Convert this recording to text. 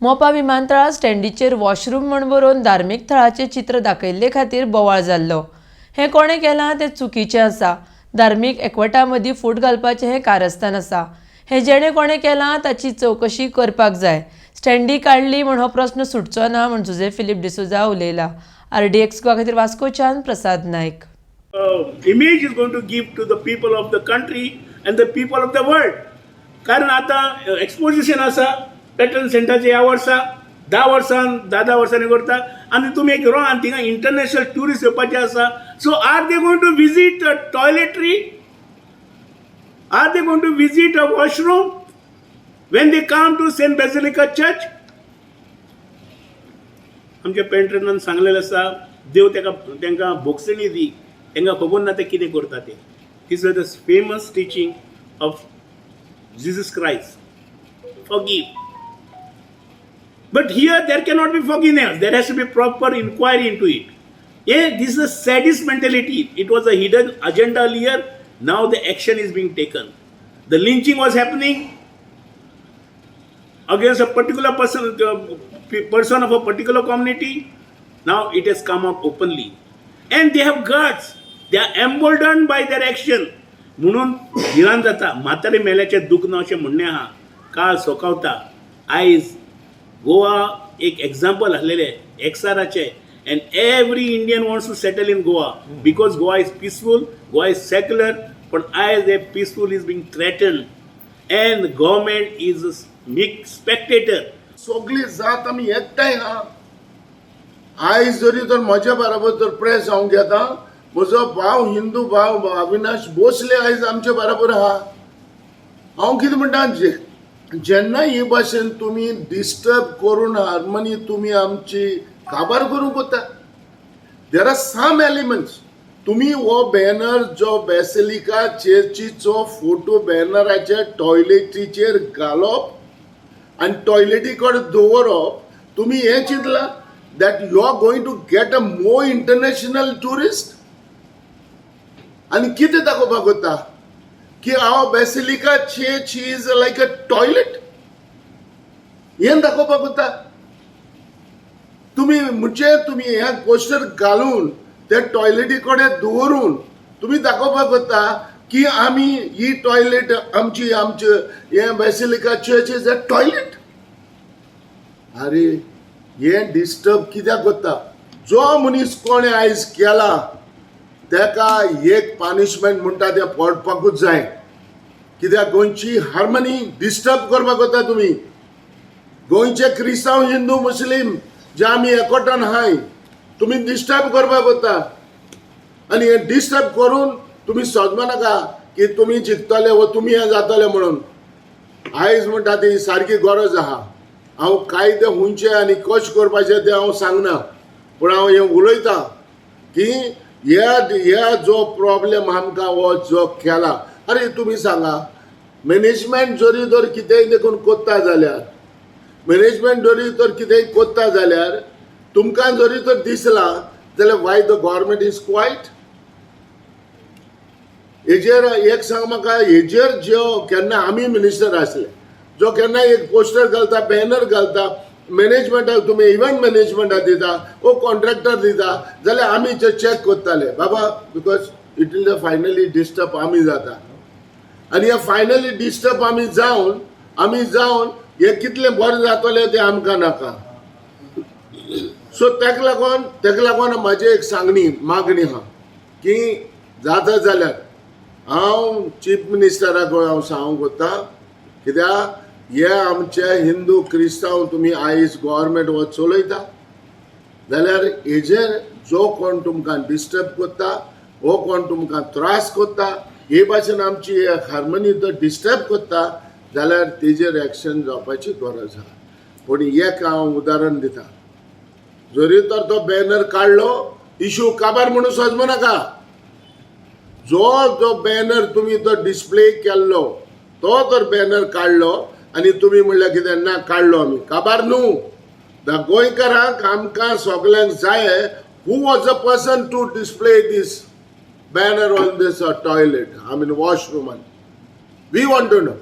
मोपा विमानतळा स्टँडीचेर वॉशरूम म्हण बरोवन धार्मीक थळाचें चित्र दाखयल्ले खातीर बोवाळ जाल्लो. हें कोणें केलां तें चुकीचें आसा. धार्मीक एकवटा मदीं फूट घालपाचें हें कारस्थान आसा. हें जेणें कोणें केलां ताची चवकशी करपाक जाय. स्टँडी काडली म्हण हो प्रस्न सुटचो ना म्हण जुझे फिलीप डिसोजा उलयला. आरडीएक्स गोवा खातीर वास्कोच्यान प्रसाद Naik. Image is going to give to the people of the country and the people of the world. कारण आतां एक्सपोजिशन आसा पेट्रन सेंटाचे. ह्या वर्सा 10 वर्सान 10 10 वर्सांनी करता आनी तुमी एक रोंग आनी थिंगा इंटरनॅशनल ट्युरिस्ट येवपाचे आसा. So are they going to visit a toiletry? Are they going to visit a washroom when they come to Saint Basilica Church? आमच्या पेट्रनान सांगलेलें आसा, देव ताका तांकां भोगसणी दी, तांकां खबर ना ते कितें करता ते. This was the famous teaching of Jesus Christ, forgive. But here there cannot be forgiveness. There has to be proper inquiry into it. Yeah, this is a sadist mentality. It was a hidden agenda earlier. Now the action is being taken. The lynching was happening against a particular person, person of a particular community. Now it has come out openly. And they have guts. They are emboldened by their action. म्हणून भिरांत जाता. म्हातारे मेल्याचें दुख्ख ना अशें म्हणणें आहा. काळ सोकावता. आयज गोवा एक एग्जाम्पल आसलेलें एक्साराचें, and every Indian wants to settle in Goa because Goa is peaceful, Goa is secular. पण आयज हे peaceful is being threatened and government is a meek spectator. सगळी जात आमी एकठांय आहा. आयज जरी तर म्हज्या बराबर तर प्रेस हांव घेता, म्हजो भाव, हिंदू भाव अविनाश भोसले आयज आमचे बराबर आहा. हांव कितें म्हणटा, जेन्ना ही भाशेन तुमी डिस्टर्ब करून हार्मनी तुमी आमची काबार करूंक वता, there are some elements. तुमी हो बॅनर जो बेसिलिका चर्चीचो फोटो बॅनराच्या टॉयलेटीचेर घालप आनी टॉयलेटी कडेन दवरप, तुमी हें चिंतलां that you are going to get a more international tourist? आनी कितें दाखोवपाक वता की our Basilica Church is like a toilet? हें दाखोवपाक वता तुमी? म्हणजे तुमी हें पोस्टर घालून ते टॉयलेटी कडेन दवरून तुमी दाखोवपाक वता की आमी ही टॉयलेट आमची, आमचे हें Basilica Church is a toilet? अरे, हें डिस्टर्ब कित्याक करता? जो मनीस कोणें आयज केला तेका एक पनिशमेंट म्हणटा तें पडपाकूच जाय. कित्याक गोंयची हार्मनी डिस्टर्ब करपाक वता तुमी. गोंयचे क्रिस्तांव, हिंदू, मुस्लीम जे आमी एकवटान आहाय, तुमी डिस्टर्ब करपाक वता. आनी हें डिस्टर्ब करून तुमी समजूं नाका की तुमी जिखतले वो तुमी हें जातले म्हणून. आयज म्हणटा ती सारकी गरज आहा. हांव कायदे हुंचे आनी कशें करपाचें तें हांव सांगना, पूण हांव हें उलयतां की ह्या जो प्रॉब्लेम आमकां हो जो केला. अरे, तुमी सांगा, मॅनेजमेंट जरी तर कितेंय देखून कोत्ता जाल्यार, मॅनेजमेंट जरी तर कितेंय कोत्ता जाल्यार, तुमकां जरी तर दिसलां जाल्यार why the government is quiet? हेजेर एक सांग म्हाका, हेजेर ज्यो केन्ना आमी मिनिस्टर आसले, जो केन्ना एक पोस्टर घालता, बॅनर घालता, मॅनेजमेंटाक तुमी इव्हंट मॅनेजमेंटाक दिता वो कॉन्ट्रॅक्टर दिता जाल्यार आमी ते चॅक करताले बाबा, because it is a finally disturb आमी जाता. आनी हे फायनली डिस्टर्ब आमी जावन हे कितलें बरें जातलें तें आमकां नाका. सो तेका लागून म्हाजी एक सांगणी, मागणी आहा की जाता जाल्यार हांव चीफ मिनिस्टराक हांव सांगूंक वता, कित्याक हे आमचे हिंदू क्रिस्तांव तुमी आयज गव्हर्मेंट हो चलयता जाल्यार हेजेर जो कोण तुमकां डिस्टर्ब करता, हो कोण तुमकां त्रास करता, हे भाशेन आमची हार्मनी जर डिस्टर्ब करता जाल्यार तेजेर एक्शन जावपाची गरज आहा. पूण एक हांव उदाहरण दिता, जरी तर तो बॅनर काडलो, इशू काबार म्हणून समजू नाका. जो जो बॅनर तुमी तो डिस्प्ले केल्लो, तो तर बॅनर काडलो आनी तुमी म्हणल्यार कितें ना, काडलो आमी, काबार न्हू. The गोंयकारांक, आमकां सगल्यांक जाय, who was a person to display this banner on this toilet, I mean washroom? We want to know.